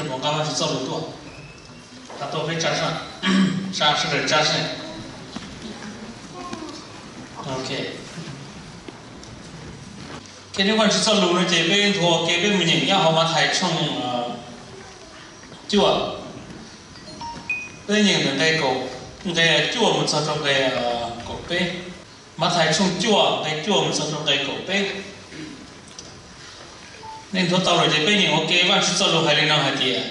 Mus nqa Vajtswv txoj lus tuaj, tuaj peb tsa, sawv daws tsa seb. Kev nyob Vajtswv txoj lus no ces peb nthuav ua ke peb mus nyeem nyob hauv Mathais tshooj cuaj, peb nyeem ntawm nqe, nqe cuaj mus txog rau nqe kaum peb. Mathais tshooj cuaj nqe cuaj mus txog rau nqe kaum peb. Nej nthuav tau lawm ces peb nyeem ua ke. Vajtswv txoj lus hais li no hais tias,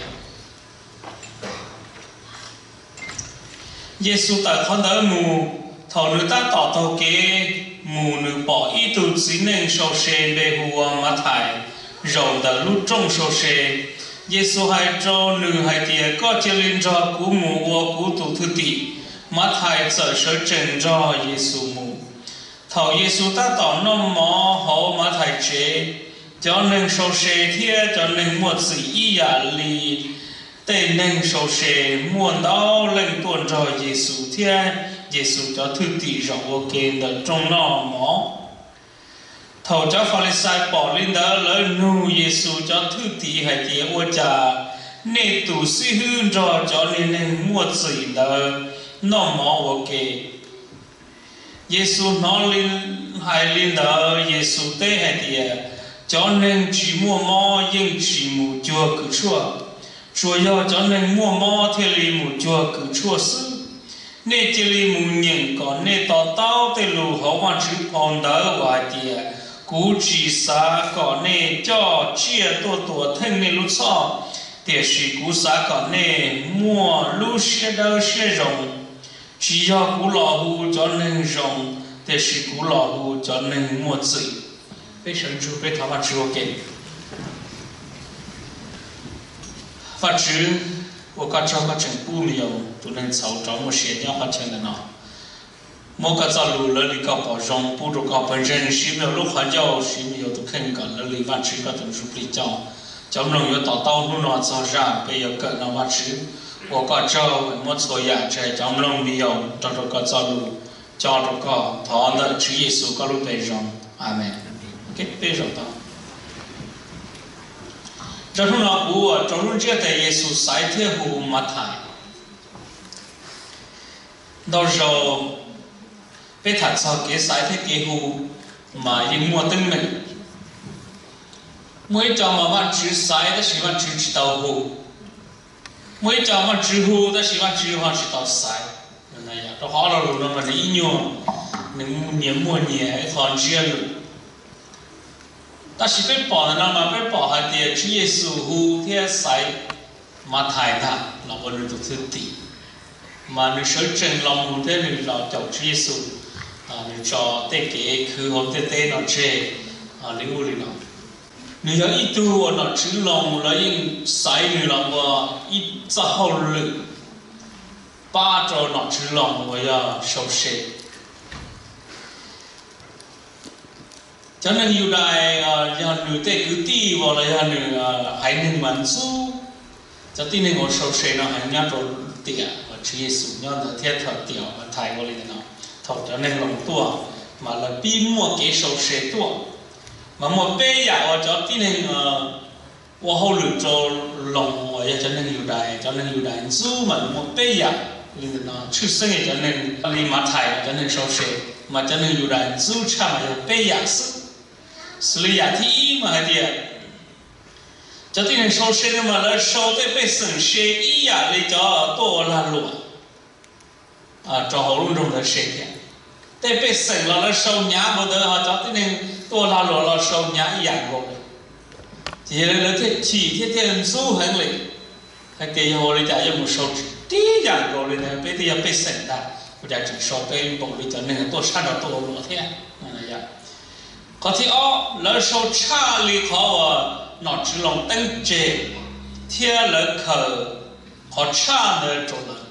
Yexus tawm qhov ntawd mus, thaum nws tab tom taug kev mus nws pom ib tug txiv neej sau se npe hu ua Mathais zaum ntawm lub rooj sau se. Yexus hais rau nws hais tias, Koj cia li nrog kuv mus ua kuv tus thwj tim. Mathais txawm sawv tsees nrog Yexus mus. Thaum Yexus tab tom noj mov hauv Mathais tsev, cov neeg sau se thiab cov neeg muaj txim ib yam li tej neeg sau se muaj ntau leej tuaj nrog Yexus thiab Yexus cov thwj tim zaum ua ke ntawm rooj noj mov. Thaum cov Falixais pom li ntawd, lawv nug Yexus cov thwj tim hais tias, Ua cas nej tus xib hwb nrog cov niag neeg muaj txim ntawd noj mov ua ke? Yexus hnov hais li ntawd, Yexus teb hais tias, Cov neeg tsis muaj mob yeej tsis mus cuag kws tshuaj, tsuas yog cov neeg muaj mob thiaj li mus cuag kws tshuaj xwb. Nej cia li mus nyeem kom nej to taub tej lus hauv Vajtswv phau ntawv uas hais tias, Kuv tsis xav kom nej coj tsiaj tuaj tua theej nej lub txhoj, tiam sis kuv xav kom nej muaj lub siab dawb siab zoo. Tsis yog kuv los hu cov neeg zoo, tiam sis kuv los hu cov neeg muaj txim. Peb sawv ntsug peb thov Vajtswv ua ke. Vajtswv, ua koj tsaug koj tseem pub me nyuam tus neeg txhaum rov muaj sia nyob qhov chaw ntawm no. Muab koj txoj lus lawv li koj pom zoo pub rau koj pawg ntseeg siv me nyuam lub qhov ncauj, siv me nyuam tus kheej kom lawv li Vajtswv koj tus Ntsuj Plig coj. Cov mloog yuav to taub hnub no txog zaj peb yuav kawm no. Vajtswv, ua koj tsaug muab txhua yam tsa cov mloog me nyuam rau rau koj txoj lus, coj rau koj thov ntawm Tswv Yexus koj lub npe zoo. Amees. Peb zaum tau. Rau hnub no kuv rau lub ntsiab tias Yexus xaiv thiab hu Mathais. Ntau zaus peb tham txog kev xaiv thiab kev hu mas yeej muaj teeb meem. Muaj ib co mas Vajtswv xaiv tab sis Vajtswv tsis tau hu. Muaj ib co Vajtswv hu tab sis Vajtswv ho tsis tau xaiv. Rau qhov lo lus no mas nws ib nyuag, nws nyias muaj nyias ib qho ntsiab lus. Tab sis peb pom ntawm no mas peb pom hais tias Tswv Yexus hu thiab xaiv Mathais ntag los ua nws tus thwj tim, mas nws sawv tsees los mus thiab nws los caum Tswv Yexus, nws tso tej kev khwv hauv ntiaj teb no tseg li ub li no. Nws yog ib tug uas nom tswv Loos lawv yeej xaiv nws los ua ib txoj hauj lwm pab rau nom tswv Loos uas yog sau se. Cov neeg Yudais yog nws tej kwv tij uas los yog nws haiv neeg mas ntxub cov tib neeg uas sau se no heev nyob rau tiam uas Tswv Yexus nyob ntawd thiab thaum tiam Mathais ua li ntawd no. Thaum cov neeg Loos tuaj mas lawv pib muaj kev sau se tuaj, mas muaj peb yam uas cov tib neeg ua hauj lwm rau Loos uas yog cov neeg Yudais, cov neeg Yudais ntxub mas muaj peb yam li ntawm no. Tshwj xeeb yog cov neeg li Mathais cov neeg sau se, mas cov neeg Yudais ntxub tshaj mas yog peb yam xwb. Xws li yam thib ib mas hais tias cov tib neeg sau se no mas lawv sau tej pej xeem se ib yam li cov tuaj ua lag luam rau hauv lub nroog ntawd se thiab. Tej pej xeem los lawv sau hnyav npaum ntawd ho cov tib neeg tuaj ua lag luam los sau hnyav ib yam nkaus li. Ces yog li lawv thiaj chim thiab thiaj ntxub heev li hais tias yog ua li cas yuav mus sau tib yam nkaus li ntawd, peb twb yog pej xeem ntag, ua cas tseem sau peb npaum li cov neeg tuaj sab nraud tuaj ua luam thiab. Qhov thib ob, lawv sau tshaj li qhov uas nom tswv Loos teeb tseg thiab lawv khaws qhov tshaj ntawd rau lawv.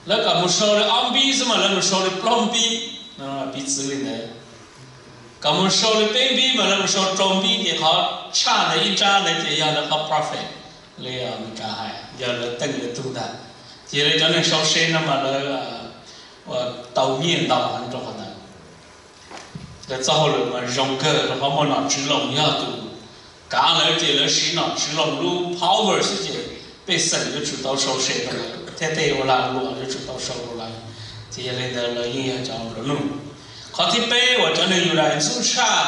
Lawv kom mus sau li ob npib xwb mas lawv mus sau li plaub npib, piv txwv li ntawd. Kom mus sau li peb npib mas lawv mus sau rau npib, ces qhov tshaj ntawd ib nrab ntawd ces yog lawv qhov profit li Meskas hais, yog lawv teej lawv tug ntag. Ces li cov neeg sau se no mas lawv tau nyiaj ntau heev rau qhov ntawd. Lawv txoj hauj lwm mas zoo kawg rau qhov muaj nom tswv Loos yog tus kav lawv ces lawv siv nom tswv Loos lub power xwb ces pej xeem yuav tsum tau sau se rau lawv thiab tej ua lag luam yuav tsum tau sau rau lawv. Ces yog li ntawd lawv yeej yog cov nplua nuj. Qhov thib peb uas cov neeg Yudais ntxub tshaj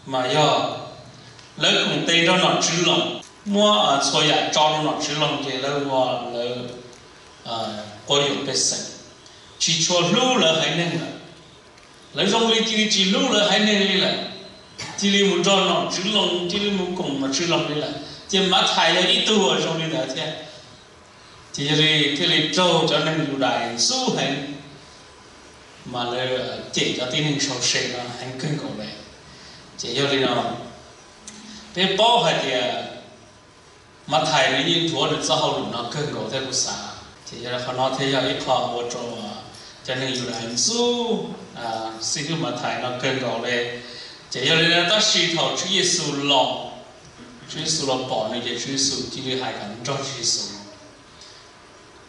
mas yog lawv koom tes nrog nom tswv Loos, muab txhua yam tso rau nom tswv Loos ces lawv ua lawv quab yuam pej xeem, tsis tshua hlub lawv haiv neeg lawm. Lawv zoo li cia li tsis hlub lawv haiv neeg li lawm, cia li mus nrog nom tswv Loos, cia li mus koom nom tswv Loos li lawm. Ces Mathais yog ib tug uas zoo li ntawd thiab. Ces yog li thiaj li raug cov neeg Yudais ntxub heev, mas lawv cem cov tib neeg sau se no heev kawg nkaus li. Ces yog li no, peb paub hais tias Mathais nws yeej nthuav nws txoj hauj lwm no kawg nkaus thiab kuv xav. Ces yog li qhov no thiaj yog ib qho ua rau cov neeg Yudais ntxub xib hwb Mathais no kawg nkaus li. Ces yog li no tab sis thaum Tswv Yexus los, Tswv Yexus los pom nws ces Tswv Yexus cia li hais kom nrog Tswv Yexus.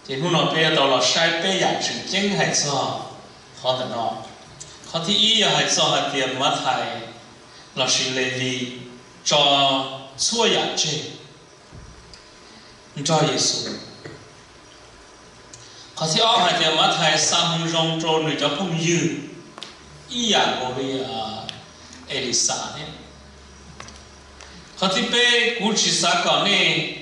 Ces hnub no peb yuav tau los saib peb yam tseem ceeb hais txog qhov ntawm no. Qhov thib ib yog hais txog hais tias Mathais lossis Levis tso txhua yam tseg nrog Yexus. Qhov thib ob hais tias Mathais xa moo zoo rau nws cov phooj ywg ib yam nkaus li Elixas thiab. Qhov thib peb, kuv tsis xav kom nej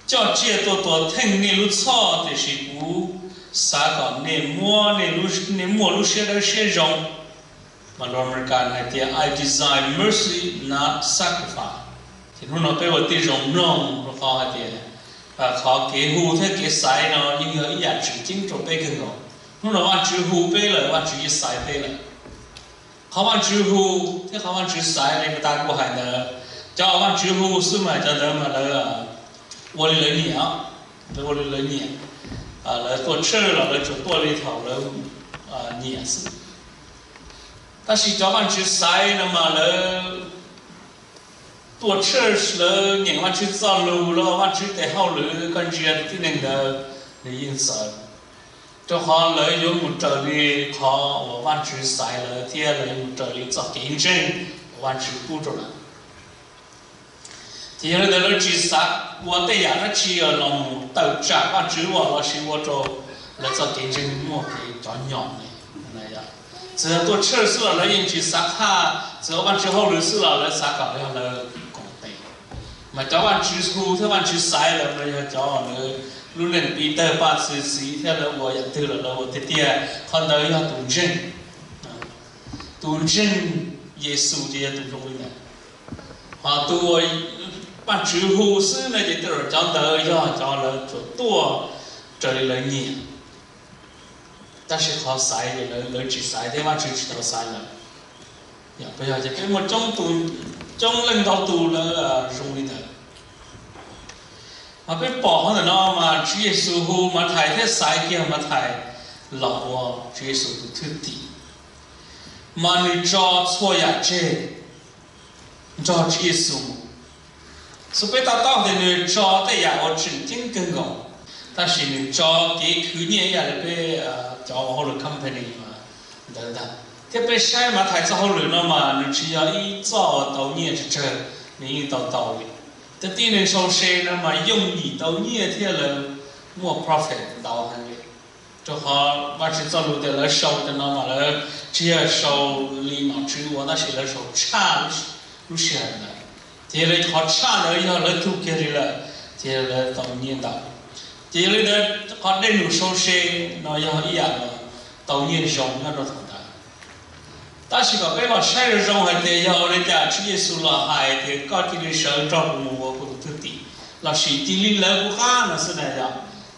coj tsiaj tuaj tua theej nej lub txhoj, tiam sis kuv xav kom nej muab, nej muaj lub siab dawb siab zoo. Mas lus Amelikas hais tias I desire mercy, not sacrifice. Ces hnub no peb ua tib zoo mloog rau qhov hais tias qhov kev hu thiab kev xaiv no yeej yog ib yam tseem ceeb rau peb kawg nkaus. Hnub no Vajtswv hu peb lawm, Vajtswv yeej xaiv peb lawm. Qhov Vajtswv hu thiab qhov Vajtswv xaiv li puag ta kuv hais ntawd, cov Vajtswv hu xwb mas cov ntawd mas lawv ua li lawv nyiam, lawv ua li lawv nyiam. Lawv tuaj church los lawv tsuas tuaj li thaum lawv nyiam xwb. Tab sis cov Vajtswv xaiv no mas lawv tuaj church, lawv nyeem Vajtswv txoj lus, lawv ua Vajtswv tes hauj lwm, koj ntsia tib neeg ntawd nws yeej txawv, rau qhov lawv yuav mus raws li qhov uas Vajtswv xaiv lawv thiab lawv yuav mus raws li txoj kev ntseeg uas Vajtswv pub rau lawv. Ces yog li ntawd lawv tsis xav ua tej yam dab tsi los mus tawm tsam Vajtswv los sis ua rau lawv txoj kev ntseeg muaj kev cov nyom li. Txawm yog tuaj church xwb los lawv yeej tsis xav qhaj, txawm ua Vajtswv hauj lwm xwb los lawv xav kom yog lawv koom tes. Mas cov Vajtswv hu thiab Vajtswv xaiv lawm no yog cov lawv lub neej piv tawg paj txwv txiv thiab lawv ua yam twg los lawv ua tiag tiag, qhov ntawd yog tus ntseeg. Tus ntseeg Yexus ces yog tus zoo li ntawd. Ho tus uas Vajtswv hu xwb no ces tej zaum cov ntawd yog cov lawv tsuas tuaj raws li lawv nyiam, tab sis qhov xaiv ces lawv tsis xaiv thiab Vajtswv tsis tau xaiv lawv. Yog peb yog ces peb muaj coob leej ntau tus lawv zoo li ntawd. Mas peb pom qhov ntawm no mas Tswv Yexus hu Mathais thiab xaiv kiag Mathais los ua Tswv Yexus tus thwj tim, mas nws tso txhua yam tseg nrog Tswv Yexus. Xws peb to taub tias nws tso tej yam uas tseem ceeb kawg nkaus, tab sis nws tso kev khwv nyiaj ib yam li peb cov ua hauj lwm company ntawd ntag. Thiab peb saib Mathais txoj hauj lwm no mas nws tsis yog ib txoj uas tau nyiaj tsawg tsawg, nws yeej tau tau li. Tej tib neeg sau se no mas yooj yim tau nyiaj thiab lawv muaj profit ntau heev li. Rau qhov Vajtswv txoj lus tias lawv sau cov no mas lawv tsis yog sau li nom tswv ua, tab sis lawv sau tshaj lub sij hawm ntawd. Ces yog li qhov tshaj ntawd yog lawv tug kiag li lawm, ces lawv tau nyiaj ntau. Ces yog li ntawd qhov dej num sau se no yog ib yam uas tau nyiaj zoo nyob rau thaum ntawd. Tab sis kom peb los saib zoo zoo hais tias yog ua li cas Tswv Yexus los hais tias koj cia li sawv nrog kuv mus ua kuv tus thwj tim, lossis cia li lawv kuv qab no xwb na yog.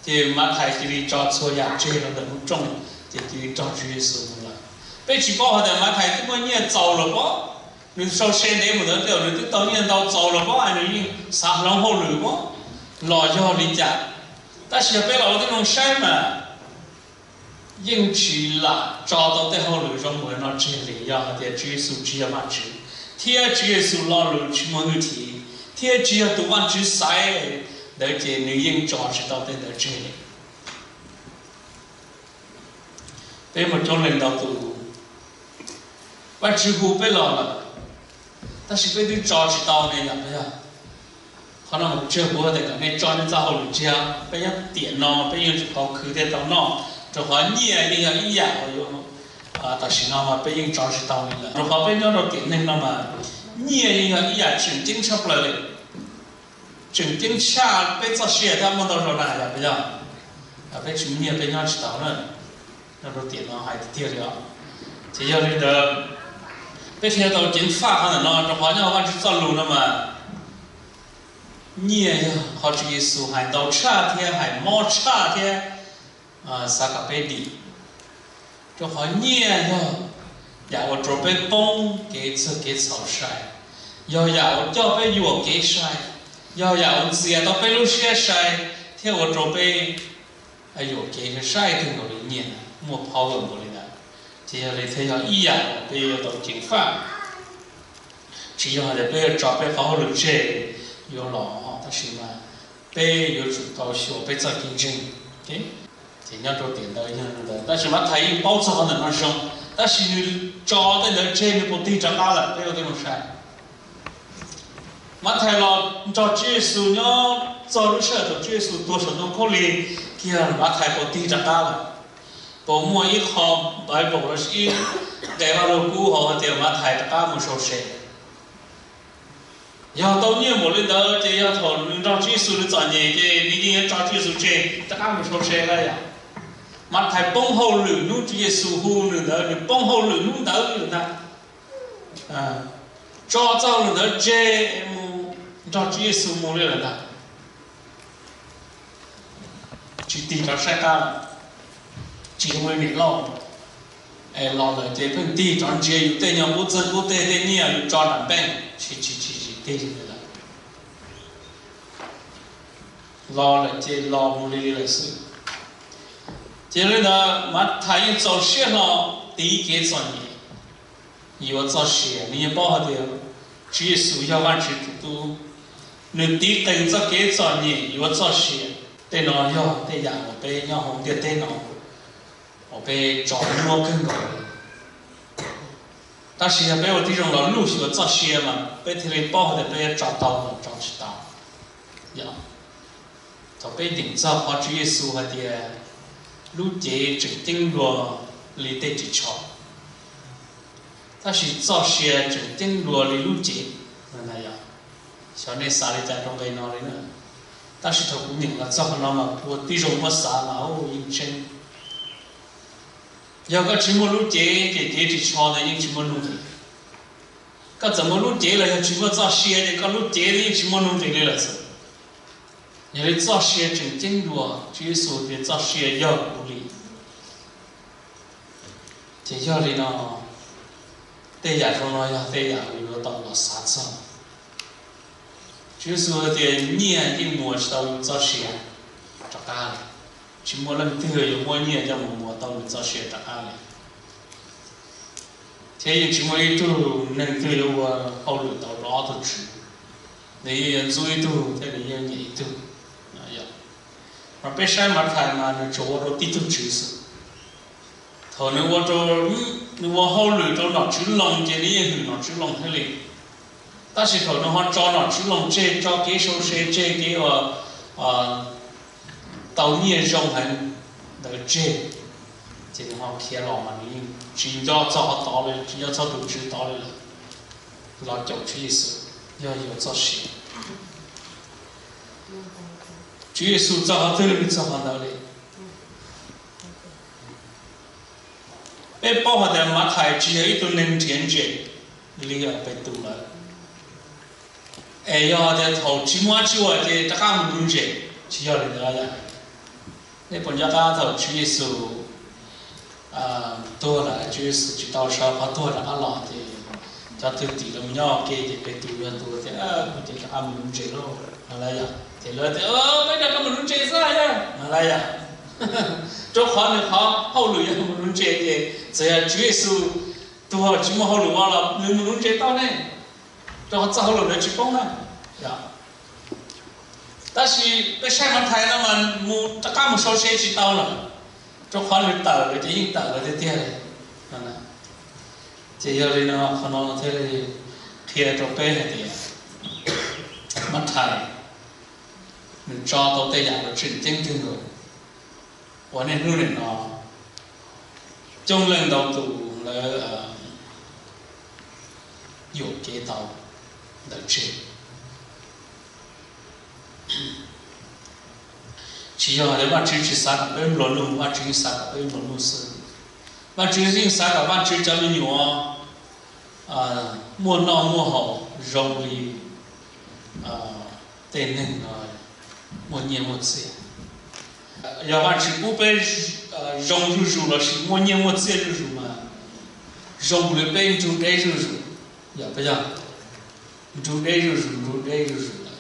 Ces Mathais cia li tso txhua yam tseg rau ntawm lub rooj, ces cia li nrog Tswv Yexus mus lawm. Peb tsis paub hais tias Mathais twb muaj nyiaj txaus lawm pob, nws sau se ntev mus ntawd tej zaum nws twb tau nyiaj ntau txaus lawm pob es nws yeej xav hloov hauj lwm pob los yog li cas. Tab sis yog peb los ua tib zoo saib mas yeej tsis lam tso tau tej hauj lwm zoo mus no tseg li. Yog hais tias Tswv Yexus tsis yog Vajtswv, thiab Tswv Yexus lo lus tsis muaj hwj chim, thiab tsis yog tus Vajtswv xaiv ntawd ces nws yeej tso tsis tau tej ntawd tseg li. Peb muaj coob leej ntau tus Vajtswv hu peb los lawm, tab sis peb twb tso tsis tau ne yom. Qhov no mas kuv tsis yog kuv tias kom nej tso nej txoj hauj lwm tseg, peb nyob tiam no peb yeej tsis tau khwv thiaj tau noj, rau qhov nyiaj yeej yog ib yam uas yuav, tam sim no mas peb yeej tso tsis tau li lawm, rau qhov peb nyob rau tiam neeg no mas nyiaj yeej yog ib yam tseem ceeb tshaj plaws li. Tseem ceeb tshaj peb txoj sia thiab muaj ntau zaus na, yog puas yog? Peb tsis muaj nyiaj peb nyob tsis tau na. Nyob rau tiam no hais tiag tiag li os. Ces yog li ntawd, peb thiaj tau ceev faj qhov ntawm no, rau qhov nyob hauv Vajtswv txoj lus no mas nyiaj yog qhov Tswv Yexus hais ntau tshaj thiab hais mob tshaj thiab xav kom peb dim. Rau qhov nyiaj yog yam ua rau peb poob kev txawj kev txhaum sai, yog yam uas coj peb yuam kev sai, yog yam uas ntxias tau peb lub siab sai, thiab ua rau peb yuam kev sai kawg nkaus li. Nyiaj muaj power npaum li ntawd, ces yog li thiaj yog ib yam uas peb yuav tau ceev faj. Tsis yog hais tias peb yuav tso peb qhov hauj lwm tseg yuav los, tab sis mas peb yuav tsum tau xyuas peb txoj kev ntseeg. Ces nyob rau tiam ntawd yog li ntawd, tab sis Mathais yeej paub txog qhov ntawm no zoo, tab sis nws tso tej ntawd tseg nws puas tig rov qab lawm, peb ua tib zoo saib. Mathais los nrog Tswv Yexus nyob txog lub sij hawm thaum Tswv Yexus tuag saum ntoo khaub lig kiag, Mathais puas tig rov qab lawm? Puas muaj ib qho Bible los sis ib nqe Vajluskub hais tias Mathais rov qab mus sau se? Yog tau nyiaj npaum li ntawd ces yog thaum nws nrog Tswv Yexus nws txom nyem ces nws yeej yuav tso Tswv Yexus tseg rov qab mus sau se lawm yom? Mathais poob hauj lwm hnub Tswv Yexus hu nws ntawd, nws poob hauj lwm hnub ntawd lawm ntag. Tso txoj hauj lwm ntawd tseg es mus nrog Tswv Yexus mus li lawm ntag. Tsis tig rov saib qab lawm, tsis zoo li niam loj es los lawm ces pheej tig rov ntsia yus tej nyuag qub txeeg qub teg tej nyiaj yus tso nram npeej, tsis, tsis, tsis, tsis tig li lawm. Los lawm ces los mus li lawm xwb. Ces li ntawd Mathais yeej txaus siab hlo tiv kev txom nyem yuav txoj sia. Nws yeej paub hais tias Tswv Yexus yog Vajtswv tus tub, nws tiv qees txoj kev txom nyem yuav txoj sia. Tej no yog tej yam uas peb nyob hauv ntiaj teb no uas peb tso nyuaj kawg nkaus li. Tab sis yog peb ua tib zoo los luj xyuas txoj sia mas peb thiaj li paub hais tias peb yuav tso tau los tso tsis tau. Yog thaum peb nyeem txog qhov Tswv Yexus hais tias lub cev tseem ceeb dua li tej ris tsho, tab sis txoj sia tseem ceeb dua li lub cev. Xyov nej xav li cas rau nqe no li na. Tab sis thaum kuv nyeem los txog qhov no mas kuv ua tib zoo muab xav mas yeej tseeb. Yog koj tsis muaj lub cev ces cev ris tsho ntawd yeej tsis muaj nuj nqis. Koj txawm muaj lub cev los yog tsis muaj txoj sia ces koj lub cev yeej tsis muaj nuj nqis li lawm xwb. Yog li txoj sia tseem ceeb dua, Tswv Yexus tias txoj sia yog kuv li. Ces yog li no, tej yam zoo no yog tej yam uas yuav tau los xav txog. Tswv Yexus hais tias nyiaj yeej muas tsis tau yus txoj sia rov qab li. Tsis muaj leej twg yuav muab nyiaj coj mus muas tau nws txoj sia rov qab li. Thiab yeej tsis muaj ib tug neeg twg yuav ua hauj lwm tau rau ob tug tswv. Nws yeej yuav ntxub ib tug thiab nws yeej nyiam ib tug. Mas peb saib Mathais mas nws tsuas ua rau tib tug tswv xwb. Thaum nws ua, nws ua hauj lwm rau nom tswv Loos ces nws yeej hwm nom tswv Loos thiaj li. Tab sis thaum nws ho tso nom tswv Loos tseg, tso kev sau se tseg, kev uas tau nyiaj zoo heev ntawd tseg, ces nws ho khiav los mas nws yeej tsis nco txog qhov tod li, tsis nco txog tus tswv tod li lawm, los caum Tswv Yexus, yog yuav txoj sia. Tswv Yexus txog qhov twg nws txog qhov ntawd li. Peb paub hais tias Mathais tsis yog ib tug neeg nrhiav ntses li Petus lawm, es yog tias thaum tsis muaj dab tsi ua ces rov qab mus nuv ntses, tsis yog li ntawd. Nej puas nco qab thaum Tswv Yexus tuag lawm, Tswv Yexus tsis tau sawv qhov tuag rov qab los ces cov thwj tim los nyob ua ke ces Petus yog tus tias, kuv ces rov qab mus nuv ntses lauj, no lawm yom. Ces lawv tias, peb rov qab mus nuv ntses xwb yom, no lawm yom. Rau qhov nws qhov hauj lwm yog mus nuv ntses ces txawm yog Tswv Yexus tuag tsis muaj hauj lwm ua los nws mus nuv ntses tau ne, rau qhov txoj hauj lwm ntawd tsis poob na. Tab sis peb saib Mathais no mas mus rov qab mus sau se tsis tau lawm, rau qhov nws tawm lawm ces yeej tawm lawm tiag tiag li. Ces yog li no qhov no thiaj li qhia rau peb hais tias Mathais nws tso tau tej yam uas tseem ceeb kawg nkaus uas niaj hnub nim no coob leej ntau tus lawv yuam kev tau ntawm tseg. Tsis yog tias Vajtswv tsis xav kom peb nplua nuj, Vajtswv yeej xav kom peb nplua nuj xwb. Vajtswv yeej xav kom Vajtswv cov me nyuam muaj noj muaj haus zoo li tej neeg muaj nyiaj muaj txiaj. Yog Vajtswv pub peb zoo zuj zus lossis muaj nyiaj muaj txiaj zuj zus mas zoo li peb nrug deb zuj zus. Yog peb yog nrug deb zuj zus, nrug deb zuj zus lawm.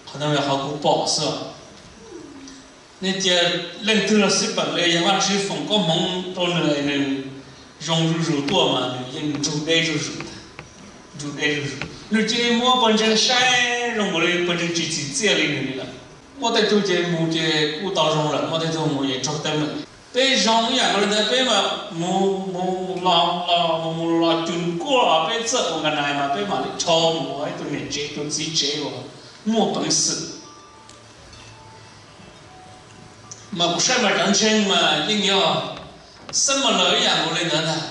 Qhov no yog qhov kuv pom xwb. Nej cia leej twg los xij peem li, yog Vajtswv foom koob hmoov rau nws, nws zoo zuj zus tuaj mas nws yeej nrug deb zuj zus, nrug deb zuj zus. Nws cia li muab pawg ntseeg saib zoo nkaus li pawg ntseeg tsis txim txiaj li nws li lawm. Muaj tej tug ces mus ces kuj tau zoo lawm, muaj tej tug mus ces raug teeb meem. Peb zoo ib yam nkaus li ntawd, peb mas mus mus los los mus mus los los cus kuaj, peb txawj ua nka nais mas peb mam li dhau mus ua ib tug niam tsev tus txiv tsev uas muaj peev xwm. Mas kuv saib mas cov ntseeg mas yeej yog xab mas lawv ib yam nkaus li ntawd ntag.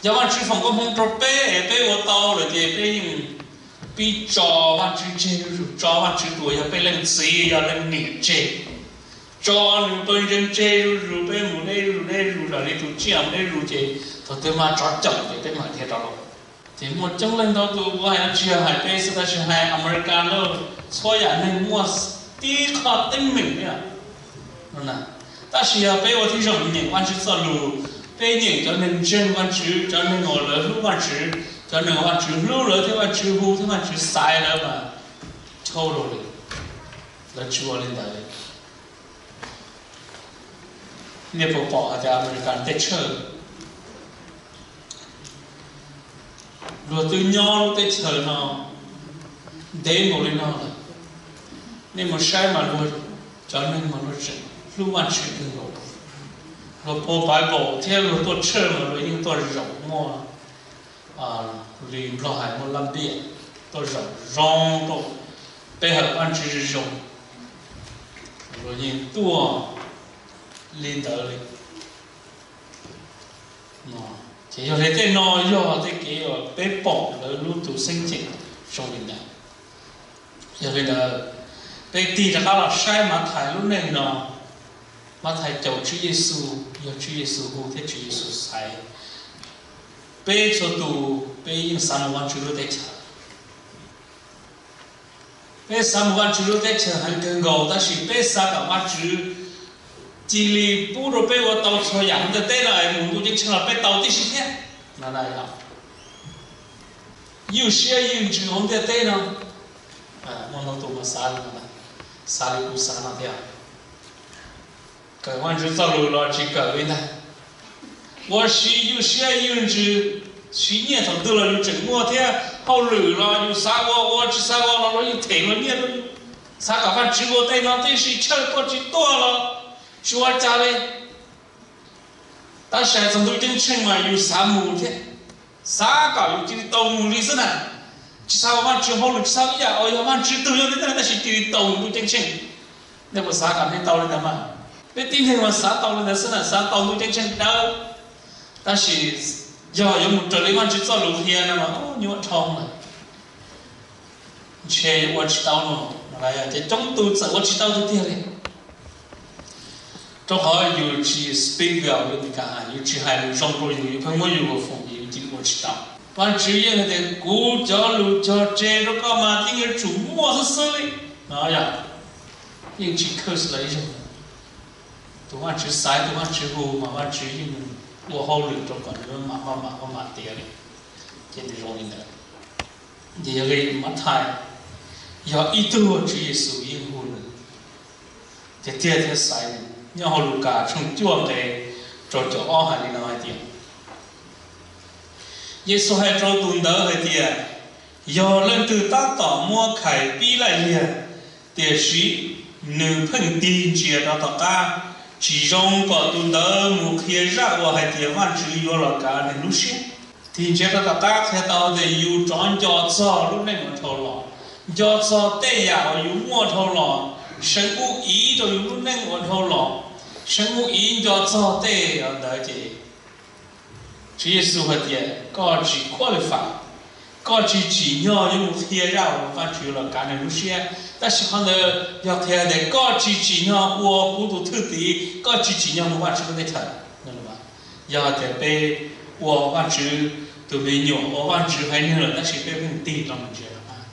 Yog Vajtswv foom koob hmoov rau peb es peb ua tau lawm ces peb yeej pib tso Vajtswv tseg zuj zus, tso Vajtswv tus uas yog peb leej txiv yog leej niam tseg, tso nws pawg ntseeg tseg zuj zus, peb mus deb zuj zus, deb zuj zus, raws li tus tsiaj mus deb zuj zus ces thaum twg mas tsov caum ces peb mam dhia rov los. Ces muaj coob leej ntau tus, kuv hais no tsis yog hais peb xwb tab sis hais Amelikas lawm, txhua yam neeg muaj tib qho teeb meem li. Tab sis yog peb ua tib zoo nyeem Vajtswv txoj lus, peb nyeem cov neeg ntseeg Vajtswv, cov neeg uas lawv hlub Vajtswv, cov neeg Vajtswv hlub lawv thiab Vajtswv hu thiab Vajtswv xaiv lawv mas dhau lawm li. Lawv tsis ua li ntawd li. Nej puas pom hais tias Amelikas teb chaws luag twb nyob lub teb chaws no ntev nkaus li no lawm, nej mus saib mas luag cov neeg mas luag tseem hlub Vajtswv kawg nkaus. Luag pub Bible thiab luag tuaj church mas luag yeej tuaj zaum muaj li Nplog hais muaj laj npiaj, tuaj zaum zoo, tuaj pe hawm Vajtswv zoo zoo, luag yeej tuaj li ntawd li. Ces yog li tej no yog tej kev uas peb pom lawv lub tus xeeb ceem zoo li ntawd. Yog li ntawd, peb tig rov qab los saib Mathais lub neej no. Mathais caum Tswv Yexus, yog Tswv Yexus hu thiab Tswv Yexus xaiv. Peb txhua tus peb yeej xav mus Vajtswv lub teb chaws. Peb xav mus Vajtswv lub teb chaws heev kawg nkaus tab sis peb xav kom Vajtswv cia li pub rau peb ua tau txhua yam hauv ntiaj teb no es mus ntuj ceeb tsheej los peb tau tib si thiab. Ywj siab ywj ntsws hauv ntiaj teb no, muaj ntau tus mas xav li, xav li kuv xav no thiab. Kawm Vajtswv txoj lus los tsis kawm li ntag. Ua si ywj siab ywj ntsws, siv nyiaj thaum twg los yus tseem muaj thiab, hauj lwm los yus xav ua ua tsis xav ua los luag yeej them luag nyiaj rau yus. Xav kom Vajtswv ua tej no tej si, church tuaj tsis tuaj los tsis ua cas li. Tab sis hais txog ntuj ceeb tsheej mas yus xav mus thiab, xav kom yus cia li tau mus li xwb na. Tsis xav ua Vajtswv hauj lwm, tsis xav ib yam uas yog Vajtswv tug yog li ntawd tab sis cia li tau mus ntuj ceeb tsheej. Nej puas xav kom nej tau li ntawd mas? Peb tib neeg mas xav tau li ntawd xwb na, xav tau ntuj ceeb tsheej dawb. Tab sis yog yuav mus raws li Vajtswv txoj lus qhia no mas nyuaj dhau lawm. Ntshe yuav ua tsis tau no, ces coob tus txawm ua tsis tau tiag tiag li. Rau qhov yus tsis speak well, yus tsis hais lus zoo rau yus, yus pheej muab yus ua foom, yus cia li ua tsis tau. Vajtswv yeej hais tias kuv cov lus cog tseg rau koj mas yeej yuav tsum muaj xwb xwb li no yom. Yeej tsis curse lawv ib zaug. Tus Vajtswv xaiv, tus Vajtswv hu mas Vajtswv yeej ua hauj lwm rau kom nws mam maj mam maj mam tiav li. Ces nws zoo li ntawd. Ces yog li Mathais yog ib tug Tswv Yexus yeej hu nws tiag tiag thiab xaiv nws. Nyob hauv Lukas tshooj cuaj nqe rau caum ob hais li no hais tias, Yexus hais rau tus ntawd hais tias, yog leej twg tab tom muab khais pib laij liag, tiam sis nws pheej tig ntsia rau tom qab, tsis zoo kom tus ntawd mus qhia zaj uas hais tias Vajtswv yuav los kav nws lub siab. Tig ntsia rau tom qab qhia tau tias yus rov nco txog lub neej uas dhau los, nco txog tej yam uas yus muaj dhau los, seev ub iv rau yus lub neej ua dhau los, seev ub iv nco txog tej ntawd ces Tswv Yexus hais tias koj tsis qualify, koj tsis tsim nyog yuav mus qhia zaj uas Vajtswv los kav neeg lub siab. Tab sis qhov ntawd yog qhia tias koj tsis tsim nyog ua kuv tus thwj tim, koj tsis tsim nyog mus Vajtswv lub teb chaws. Yog hais tias peb ua Vajtswv tus me nyuam, ua Vajtswv haiv neeg lawm tab sis peb pheej tig rau ntsia rov qab.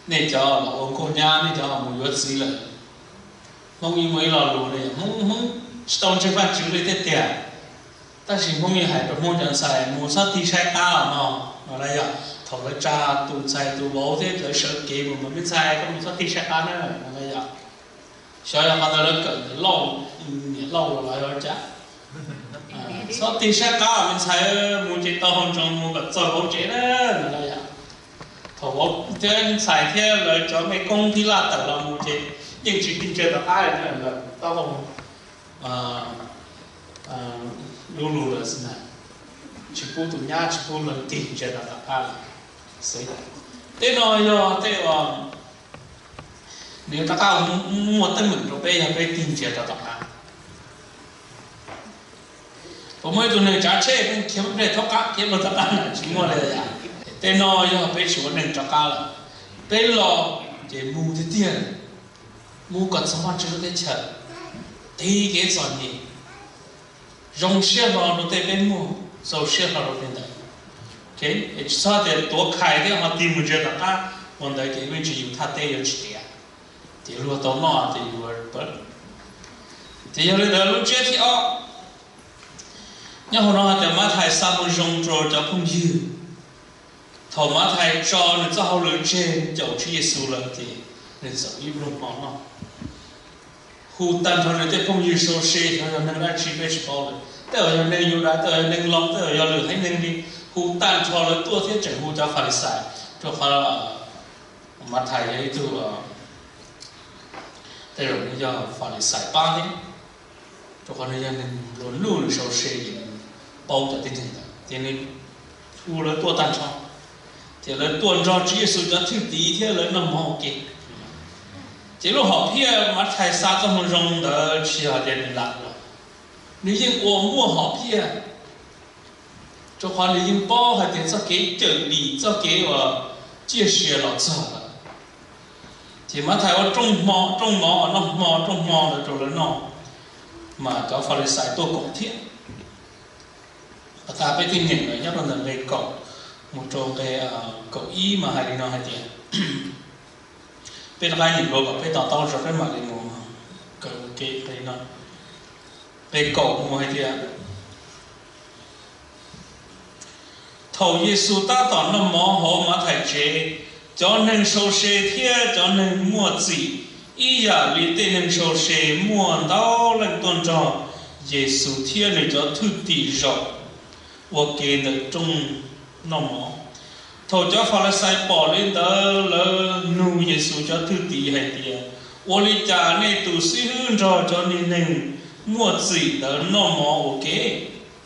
Nej cov los ua nkauj nyab, nej cov mus yuav txiv lawm, Hmoob yeej muaj ib lo lus ne, Hmoob, Hmoob tsis tau ntseeg Vajtswv li thiab tiag. Tab sis Hmoob yeej hais rau Hmoob cov ntxhais mus txhob tig saib qab os mog no na yog. Thaum lawv tsa tus ntxhais tus vauv thiab lawv sawv kev mus mas, me ntxhais, koj mus txhob tig saib qab na no na yog. Xyov yog qhov ntawd lawv kawm ntawm Lauj, niam Lauj los los yog cas. Txhob tig saib qab me ntxhais, mus ces tau hau ntsoov mus kom txog vauv tsev na no na yog. Thaum vauv thiab ntxhais thiab lawv cov me koob thib laj tawm los mus ces yeej tsis tig ntsia tom qab li na, lawv taub hau du lug lawm xwb na, tsis pub tus nyab tsis pub leej twg tig ntsia rau tom qab li. Tej no yog tej uas nws rov qab muaj teeb meem rau peb yog peb tig ntsia rau tom qab. Puas muaj ib tug neeg tsav tsheb pheej khiav mus tom qab, khiav mus tom qab na? Tsis muaj li yom. Tej no yog peb tsis ua neeg rov qab lawm. Peb los ces mus tiag tiag, mus kom txog Vajtswv lub teb chaws, tig kev txom nyem, zoo siab hlo rau tej peb muaj, txaus siab hlo rau tej ntawd. Tsis txhob tias tuav khais thiab ho tig mus ntsia tom qab, ua ntawd ces me ntsis yus thaj teb yuav tsis tiav, ces luag tau noj ces yus. Ces yog li ntawd lub ntsiab thib ob nyob hauv no hais tias Mathais xa moo zoo rau cov phooj ywg. Thaum Mathais tso nws txoj hauj lwm tseg caum Tswv Yexus lawm ces nws txawm ib pluag hmo noj, hu tag nrho nws tej phooj ywg sau se, xyov yog neeg dab tsi peb tsis paub lawm, tej zaum yog neeg Yudas, tej zaum yog neeg Loos, tej zaum yog lwm haiv neeg li, hu tag nrho lawv tuaj thiab tseem hu cov Falixais, rau qhov Mathais yog ib tug, tej zaum nws yog Falixais pab thiab, rau qhov nws yog neeg luag nuj, nws sau se ces nws paub cov tib neeg ntawd ces nws hu lawv tuaj tag nrho. Ces lawv tuaj nrog Tswv Yexus cov thwj tim thiab lawv noj mov ua ke. Ces lub hom phiaj Mathais xa txoj moo zoo ntawd tsis yog tias nws lam los, nws yeej ua muaj hom phiaj, rau qhov nws yeej paub hais tias txoj kev cawm dim, txoj kev uas ciaj sia los txog lawm. Ces Mathais ua rooj hmo, rooj mov, noj hmo, rooj hmo ntawd rau lawv noj, mas cov Falixais tuaj koom thiab. Pas tas peb twb nyeem lawm nyob rau ntawm nqe kaum mus rau nqe kaum ib mas hais li no hais tias, peb rov qab nyeem dua kom peb to taub tso peb mam li mus kawm ua ke nqe no. Nqe kaum mus hais tias, thaum Yexus tab tom noj mov hauv Mathais tsev, cov neeg sau se thiab cov neeg muaj txim ib yam li tej neeg sau se muaj ntau leej tuaj nrog Yexus thiab nws cov thwj tim zaum ua ke ntawm rooj noj mov. Thaum cov Falixais pom li ntawd, lawv nug Yexus cov thwj tim hais tias, ua li cas nej tus xib hwb nrog cov niag neeg muaj txim ntawd noj mov ua ke?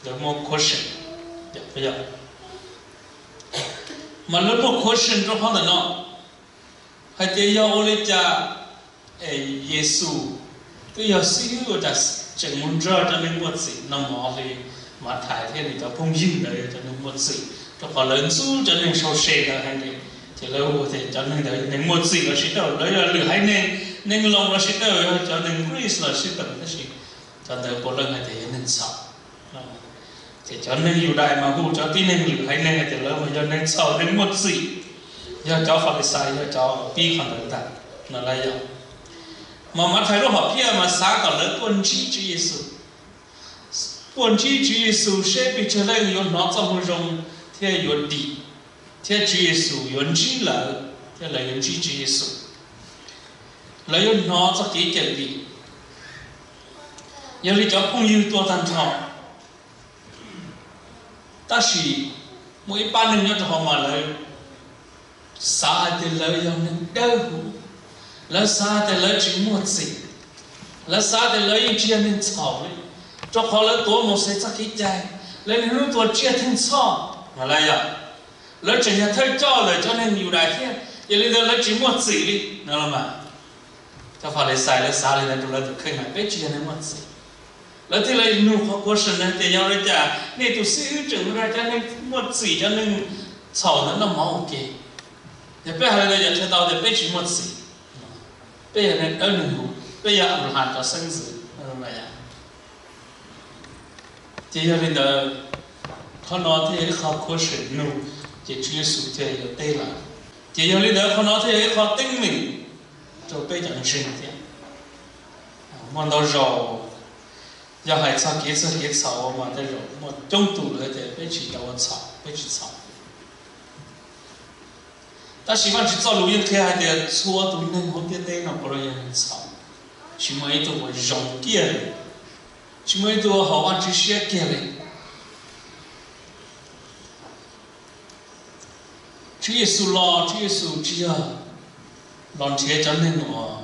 Lawv muaj question, mas lawv muaj question rau qhov ntawm no hais tias yog ua li cas Yexus twb yog xib hwb ua cas tseem mus nrog cov neeg muaj txim noj mov li? Mathais thiab nws cov phooj ywg ntawd yog cov neeg muaj txim, rau qhov lawv ntxub cov neeg sau se ntawd heev li. Ces lawv hu tias cov neeg ntawd neeg muaj txim los sis tej zaum lawv yog lwm haiv neeg, neeg Loos los sis tej zaum yog cov neeg Greece los sis tej zaum, tab sis cov ntawd puav leej hais tias yog neeg txhaum. Ces cov neeg Yudais mas hu cov tib neeg lwm haiv neeg hais tias lawv mas yog neeg txhaum, neeg muaj txim, yog cov Falixais yog cov pib qhov ntawd ntag no lawm yog. Mas Mathais lub hom phiaj mas xav kom lawv tuaj ntsib Tswv Yexus, tuaj ntsib Tswv Yexus seb pes tsawg leej yuav hnov txoj moo zoo thiab yuav dim, thiab Tswv Yexus yuav ntsib lawv thiab lawv yuav ntsib Tswv Yexus, lawv yuav hnov txoj kev cawm dim. Yog li cov phooj ywg tuaj tag nrho, tab sis muaj ib pab neeg nyob rau hauv mas lawv xav hais tias lawv yog neeg dawb huv, lawv xav tias lawv tsis muaj txim, lawv xav tias lawv yeej tsis yog neeg txhaum li, rau qhov lawv tuav Mauxes txoj kev cai, lawv niaj hnub tuav tsiaj theej txhoj no lawm yog. Lawv tseem yog thawj coj ntawm cov neeg Yudais thiab, yog li ntawd lawv tsis muaj txim li no los mas. Cov Falixais lawv xav li ntawd rau lawv tus kheej mas peb tsis yog neeg muaj txim. Lawv thiaj li nug qhov question na tias yog li cas nej tus xib hwb tseem nrog cov neeg muaj txim cov neeg txhaum ntawd noj mov ua ke? Yog peb hais li ntawd yog qhia tau tias peb tsis muaj txim, peb yog neeg dawb neeg huv, peb yog Anplahas cov xeeb ntxwv. Ces yog li ntawd, qhov no thiaj yog ib qho question nug, ces Tswv Yexus thiaj yuav teb lawm. Ces yog li ntawd qhov no thiaj yog ib qho teeb meem rau peb cov ntseeg thiab. Muaj ntau zaus yog hais txog kev txawj kev txhaum mas tej zaum muaj coob tus lawv tias peb tsis tau ua txhaum, peb tsis txhaum. Tab sis Vajtswv txoj lus yeej qhia hais tias txhua tus neeg hauv ntiaj teb no puav leej yog neeg txhaum, tsis muaj ib tug uas zoo kiag li, tsis muaj ib tug haum Vajtswv siab kiag li. Tswv Yexus los, Tswv Yexus tsis yog los nrhiav cov neeg uas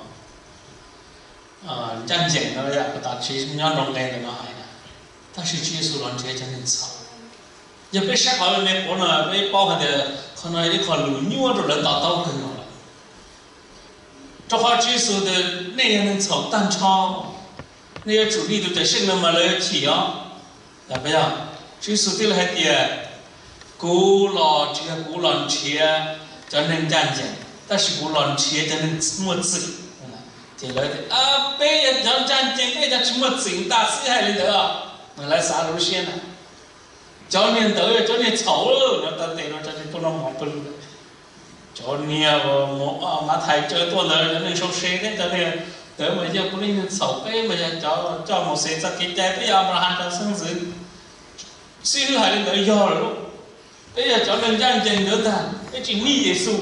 ncaj ncees no, yam uas tas tsev nyob nroo nqe ntawm no hais na, tab sis Tswv Yexus los nrhiav cov neeg txhaum. Yog peb saib qhov me quav no peb paub hais tias qhov no yog ib qho lus nyuaj rau lawv to taub kawg nkaus lawm. Rau qhov Tswv Yexus tias nej yog neeg txhaum tag nrho, nej yuav tsum nij tus cawm seej no mas lawv yuav chim os. Yog, Tswv Yexus thiaj li hais tias kuv los tsis yog kuv los nrhiav cov neeg ncaj ncees, tab sis kuv los nrhiav cov neeg muaj txim. Ces lawv tias peb yog cov ncaj ncees, peb yog cov tsis muaj txim ntag xwb hais li ntawd. Lawv xav rau lub siab na, cov niag ntawd yog cov niag txhaum, lawv taw tes rau cov niag tuaj noj mov pw, cov niag Mathais caw tuaj ntawd, cov neeg sau se thiab cov niag ntawd mas yog puav leej neeg txhaum, peb mas yog cov coj Mauxes txoj kev cai, peb yog Anplahas cov xeeb ntxwv. Xib hwb hais li ntawd yog lawm lauj. Peb yog cov neeg ncaj ncees ntawd ntag, peb tsis nij Yexus,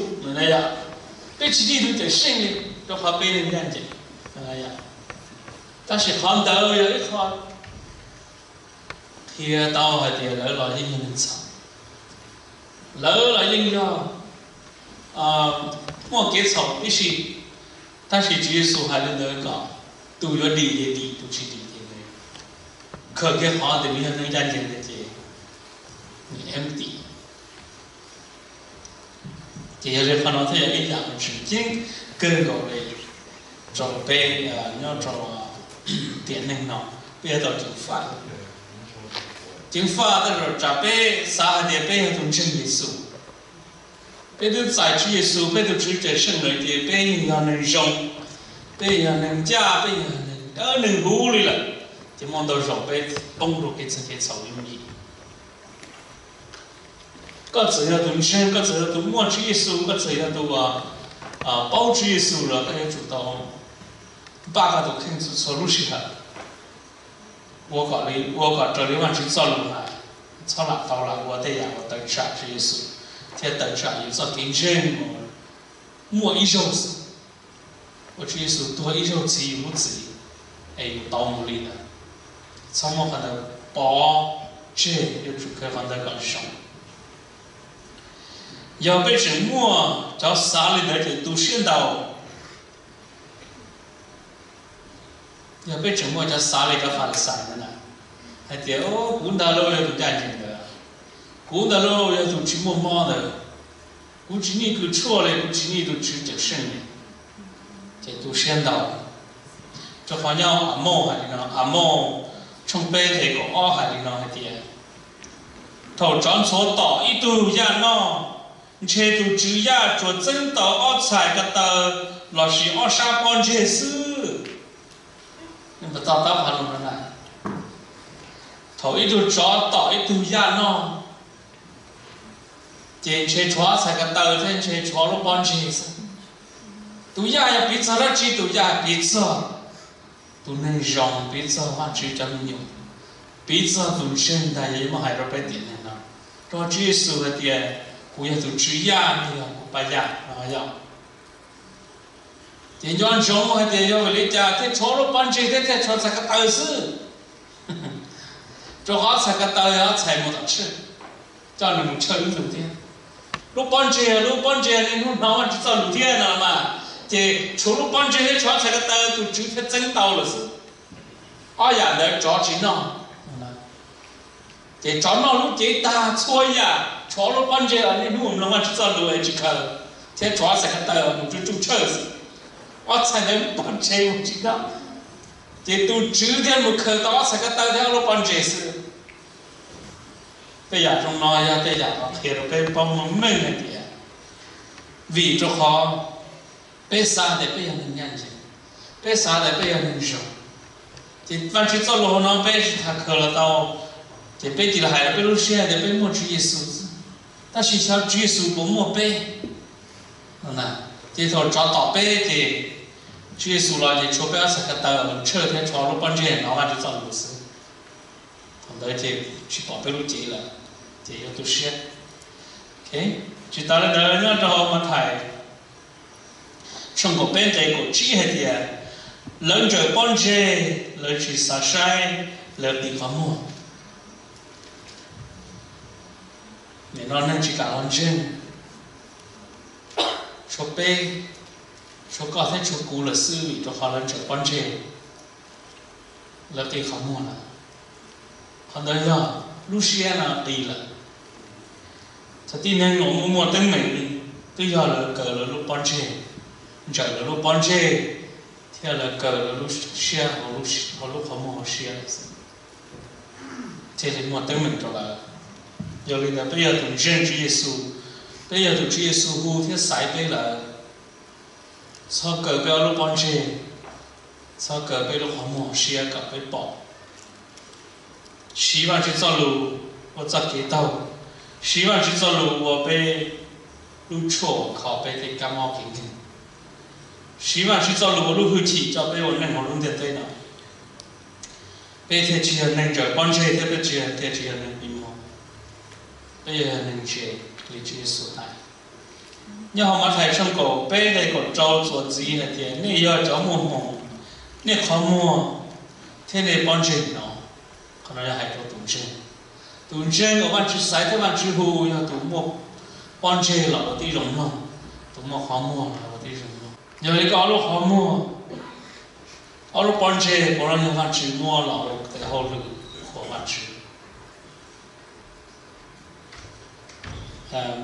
peb tsis nij tus cawm seej li, rau qhov peb neeg ncaj ncees. Tab sis qhov ntawd yog ib qho qhia tau hais tias lawv los yeej yog neeg txhaum, lawv los yeej yog muaj kev txhaum tib si, tab sis Tswv Yexus hais li ntawd kom tus yuav dim ces dim, tus tsis dim ces khaws kiag qhov tias nws yog neeg ncaj ncees ntawd ces nws empty. Ces yog li qhov no thiaj yog ib yam uas tseem ceeb kawg nkaus li rau peb nyob rau tiam neej no, peb yuav tau ceev faj. Ceev faj tej zaum tsam peb xav hais tias peb yog tus ntseeg Yexus, peb twb txais Tswv Yexus peb tus Tswv cawm seej lawm ces peb yeej yog neeg zoo, peb yog neeg ncaj, peb yog neeg dawb neeg huv li lawm. Ces muaj ntau zaus peb poob rau kev txhaum, kev txhaum yooj yim. Koj txawm yog tus ntseeg, koj txawm yog tus muaj Tswv Yexus, koj txawm yog tus paub Tswv Yexus los koj yuav tsum tau npaj koj tus kheej txhua txhua lub sij hawm, ua kom li, ua kom raws li Vajtswv txoj lus hais, txhob lam tau lam ua tej yam uas tawm tsam Tswv Yexus thiab tawm tsam yus txoj kev ntseeg uas muaj ib zaug xwb, uas Tswv Yexus tuag ib zaug txhiv yus lub txim es yus tau mus li ntawd. Txhob muab qhov ntawd pov tseg, yuav tsum khaws qhov ntawd kom zoo. Yog peb tseem muaj cov xav li ntawd ces tu siab ntau. Yog peb tseem muaj cov xav li cov Falixais ntawd na, hais tias kuv ntag lauj yog tus ncaj ncees ntawd, kuv ntag lauj yog tus tsis muaj mob ntawd, kuv tsis nij kws tshuaj li, kuv tsis nij tus Tswv cawm seej li, ces tu siab ntau. Rau qhov nyob Amauj hais li no, Amauj tshooj peb nqe kaum ob hais li no hais tias, thaum tsov ntxhuav tom ib tug yaj noj, ntshe tus tswv yaj tsuas txeeb tau ob txhais ko taw lossis ob sab pob ntseg xwb. Thaum ib tug tsov tom ib tug yaj noj, ces ntshe tshuav ob txhais ko taw thiab ntshe tshuav lub pob ntseg xwb. Tus yaj yog piv txog dab tsi? Tus yaj piv txog tus neeg zoo, piv txog Vajtswv cov me nyuam, piv txog tus ntseeg ntag. Yog yuav muab hais rau peb tiam neeg no, rau Tswv Yexus hais tias kuv yog tus tswv yaj, nws yog kuv pab yaj no yog. Ces nco ntsoov hais tias yog vim li cas thiaj tshuav lub pob ntseg thiab thiaj tshuav txhais ko taw xwb. Rau qhov txhais ko taw yog ob txhais mus tom tshawj, coj nws mus tshawj ib tug thiab. Lub pob ntseg, lub pob ntseg niaj hnub hnov Vajtswv txoj lus thiab no mas, ces tshuav lub pob ntseg thiab tshuav txhais ko taw tus tswv thiaj txeeb tau lawm xwb. Ob yam ntawd tsov tsis noj. Ces tsov noj lub cev tag txhua yam, tshuav lub pob ntseg los niaj hnub mloog Vajtswv txoj lus es tsis khaws, thiab tshuav ob txhais ko taw mus tsuj tsuj tshawj xwb. Ob txhais ntawd pov tseg mus tsis noj. Ces tus tswv thiaj mus khaws tau ob txhais ko taw thiab ob lub pob ntseg xwb. Tej yam zoo no yog tej yam uas qhia rau peb paub meej hais tias, vim rau qhov peb xav tias peb yog neeg ncaj ncees, peb xav tias peb yog neeg zoo, ces Vajtswv txoj lus hauv no peb tsis tas khaws los tau, ces peb cia li hais rau peb lub siab tias peb muaj Tswv Yexus xwb. Tab sis xyov Tswv Yexus puas muaj peb? Ces thaum tsov tom peb ces Tswv Yexus los ces tshuav peb ob txhais ko taw los tshawj thiab tshuav lub pob ntseg hnov Vajtswv txoj lus xwb. Thaum ntawd ces tsis pom peb lub cev lawm, ces yuav tu siab. Tsis tas li ntawd, nyob rau Mathais tshooj kaum peb nqe kaum tsib hais tias, lawv ntsaws pob ntseg, lawv tsis xav saib, lawv qi qhov muag. Nim no neeg tsis kam los ntseeg, tshuav peb, tshuav koj thiab tshuav kuv lawm xwb, vim rau qhov lawv ntsaws pob ntseg, lawv qi qhov muag lawm. Qhov ntawd yog lub siab no qi lawm. Txawm tib neeg uas muaj muaj teeb meem li, twb yog lawv kaw lawv lub pob ntseg, ntsaws lawv lub pob ntseg, thiab lawv kaw lawv lub siab hauv lub qhov muag hauv siab lawm xwb, thiaj li muaj teeb meem rau lawv. Yog li ntawd peb yog tus ntseeg Tswv Yexus, peb yog tus Tswv Yexus hu thiab xaiv peb lawm, txhob kaw peb ob lub pob ntseg, txhob kaw peb lub qhov muag hauv siab kom peb pom. Siv Vajtswv txoj lus ua txoj kev taug, siv Vajtswv txoj lus ua peb lub tshuaj kho peb tej kab mob kev nkeeg, siv Vajtswv txoj lus ua lub hwj chim coj peb ua neej hauv lub ntiaj teb no. Peb thiaj tsis yog neeg ntsaws pob ntseg thiab peb tsis, thiaj tsis yog neeg qi muag, peb yog neeg ntse li Tswv Yexus hais. Nyob hauv Mathais tshooj kaum peb nqe kaum rau txuas ntxiv hais tias, nej yog cov muaj hmoo, nej qhov muag thiab nej pob ntseg hnov. Qhov no yog hais rau tus ntseeg. Tus ntseeg uas Vajtswv xaiv thiab Vajtswv hu yog tus muaj pob ntseg los ua tib zoo mloog, tus muaj qhov muag los ua tib zoo mloog. Yog li koj ob lub qhov muag, ob lub pob ntseg puas yog Vajtswv muab los ua tes hauj lwm qhuas Vajtswv?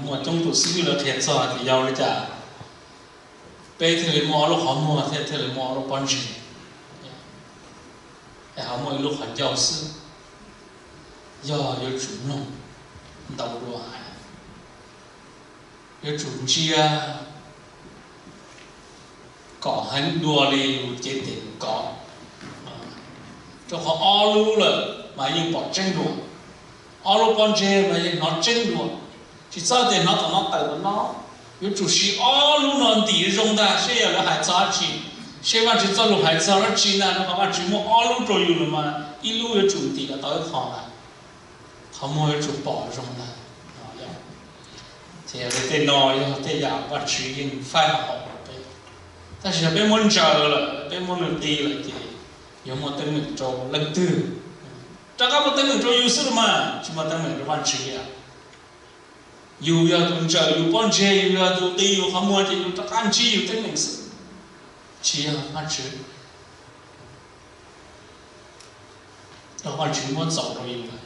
Muaj coob tus xib hwb lawv qhia txog tias yog li cas peb thiaj li muaj ob lub qhov muag thiab thiaj li muaj ob lub pob ntseg, es ho muaj ib lub qhov ncauj xwb, yog yuav tsum mloog ntau dua hais, yuav tsum ntsia kom heev dua li yus cev tes kov, rau qhov ob lub lawm mas yeej pom tseeb dua, ob lub pob ntseg mas yeej hnov tseeb dua. Tsis txhob tias hnov tom no tawm tom no, yuav tsum siv ob lub no ntim zoo ntag seb yog lawv hais txog dab tsi, seb Vajtswv txoj lus hais txog dab tsi ntag, rau qhov Vajtswv muab ob lub rau yus lawm mas ib lub yuav tsum ntim los tau ib qho ntag, qhov muag yuav tsum pom zoo ntag. Ces tej no yog tej yam Vajtswv yeej faib los haum rau peb, tab sis yog peb muab ntsaws lawm, peb muab nws qi lawm ces yuav muaj teeb meem rau leej twg? Rov qab muaj teeb meem rau yus xwb los mas tsis muaj teeb meem rau Vajtswv li. Yus yog tus ntsaws yus pob ntseg, yus yog tus qi yus qhov muag ces yus rov qab ntsib yus teeb meem xwb, tsis yog Vajtswv. Rau Vajtswv muab txaus rau yus lawm.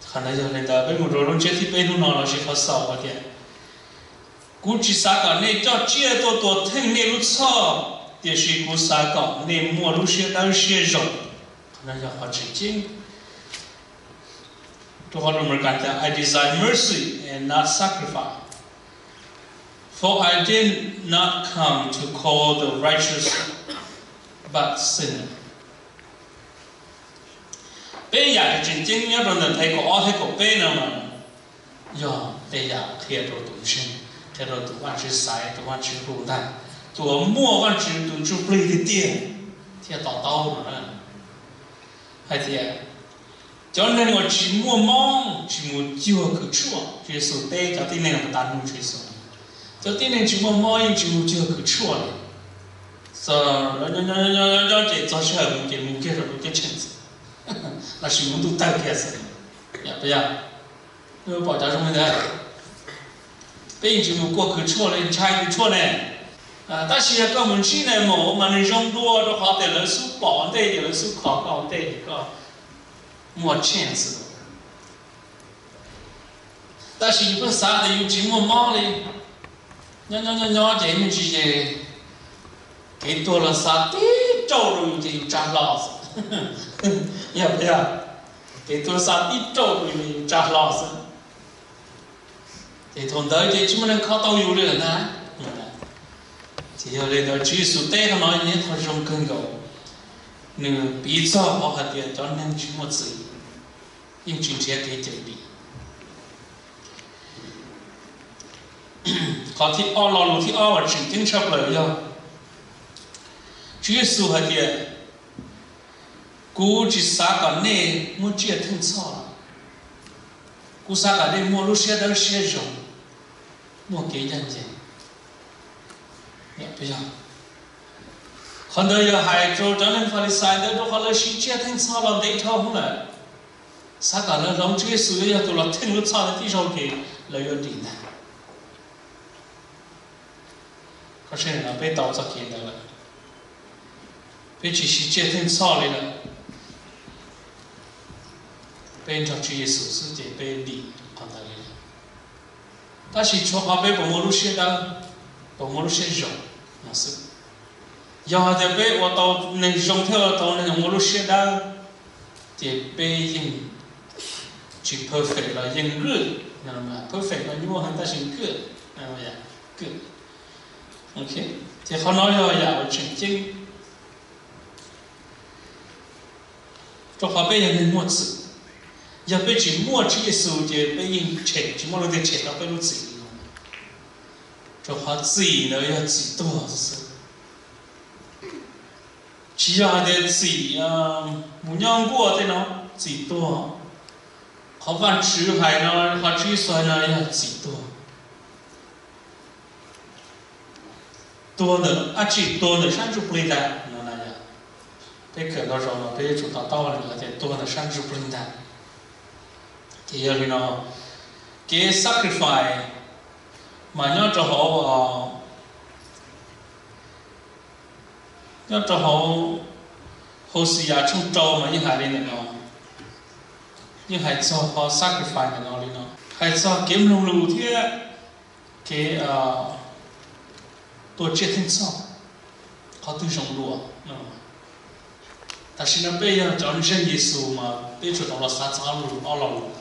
Qhov ntawd yog li ntawd peb mus rau lub ntsiab thib peb hnub no lossis qhov xaus hais tias, kuv tsis xav kom nej coj tsiaj tuaj tua theej nej lub txhoj, tiam sis kuv xav kom nej muaj lub siab dawb siab zoo. Qhov no yog qhov tseem ceeb. Rau qhov Amelikas tias, I desire mercy and not sacrifice, for I did not come to call the righteous but sinners. Peb yam tseem ceeb nyob rau ntawm nqe kaum ob thiab kaum peb no mas yog tej yam qhia rau tus ntseeg, qhia rau tus Vajtswv xaiv, tus Vajtswv hu ntag, tus uas muaj Vajtswv tus ntsuj plig tiag tiag thiaj to taub no na. Hais tias cov neeg uas tsis muaj mob tsis mus cuag kws tshuaj. Tswv Yexus teb cov tib neeg uas tas nug Tswv Yexus, cov tib neeg tsis muaj mob yeej tsis mus cuag kws tshuaj li. Nyob ces txog sij hawm mus ces mus kiag rau lub ceeb tsheej xwb, lossis mus ntuj tawg kiag xwb. Yog pom cov zoo li ntawd, peb yeej tsis mus cuag kws tshuaj li, ntshai kws tshuaj ne. Tab sis yog koj mus ntsib nais maum mas nws zoo dua rau qhov tias lawv xub pom ua ntej ces lawv xub kho koj ua ntej ces koj muaj chance. Tab sis yus pheej xav tias yus tsis muaj mob li. Nyob nyob nyob nyob ces me ntsis ces kev tuag los xa tib rauj rau yus ces yus tsa hlo xwb. Yog, yog, kev tuag xa tib rauj rau yus ces yus tsa hlo xwb. Ces thaum ntawd ces tsis muaj neeg kho tau yus li lawm ntag. Ces yog li ntawd Tswv Yexus teb qhov no yog qhov zoo kawg nkaus, nws piv txog qhov hais tias cov neeg tsis muaj txim yeej tsis nrhiav kev cawm dim. Qhov thib ob, lo lus thib ob uas tseem ceeb tshaj plaws yog Tswv Yexus hais tias, kuv tsis xav kom nej muab tsiaj theej txhoj, kuv xav kom nej muaj lub siab dawb siab zoo, muaj kev ncaj ncees. Qhov ntawd yog hais rau cov neeg Falixais ntawd rau qhov lawv siv tsiaj theej txhoj los ntev dhau lawm, xav kom lawv hloov Tswv Yexus yog tus los theej lub txhoj ntawd tib zaug ces lawv yuav dim ntag. Peb tau txoj kev ntawd lawm, peb tsis siv tsiaj theej txhoj li lawm, peb nrog Tswv Yexus xwb ces peb dim qhov ntawd li lawm. Tab sis tshuav qhov peb puas muaj lub siab dawb, puas muaj lub siab zoo no xwb. Yog hais tias peb ua tau neeg zoo thiab ua tau neeg muaj lub siab dawb, ces peb yeej tsis perfect los yeej good. Perfect no nyuaj heev tab sis good, good. Ces qhov no yog yam uas tseem ceeb, rau qhov peb yog neeg muaj txim. Yog peb tsis muaj Tswv Yexus ces peb yeej tshem, tsis muaj leej twg tshem tau peb lub txim li. Rau qhov txim ntawd yog txim tuag xwb, tsis yog hais tias txim mus nyob nkuaj tej no, txim tuag. Qhov Vajtswv hais no, qhov Tswv Yexus hais no yog txim tuag. Tuag ntawm dab tsi? Tuag ntawm sab ntsuj plig ntag no. Peb kawm tau zaum no peb yuav tsum to taub li hais tias tuag ntawm sab ntsuj plig ntag. Ces yog li no, kev sacrifice mas nyob rau hauv, nyob rau hauv Hauxiyas tshooj rau mas yeej hais li ntawm no, yeej hais txog qhov sacrifice ntawm no li no, hais txog kev mloog lus thiab kev tua tsiaj theej txhoj, qhov twg zoo dua. Tam sim no peb yog cov ntseeg Yexus mas peb tsum tau los xav txog ob lo lus.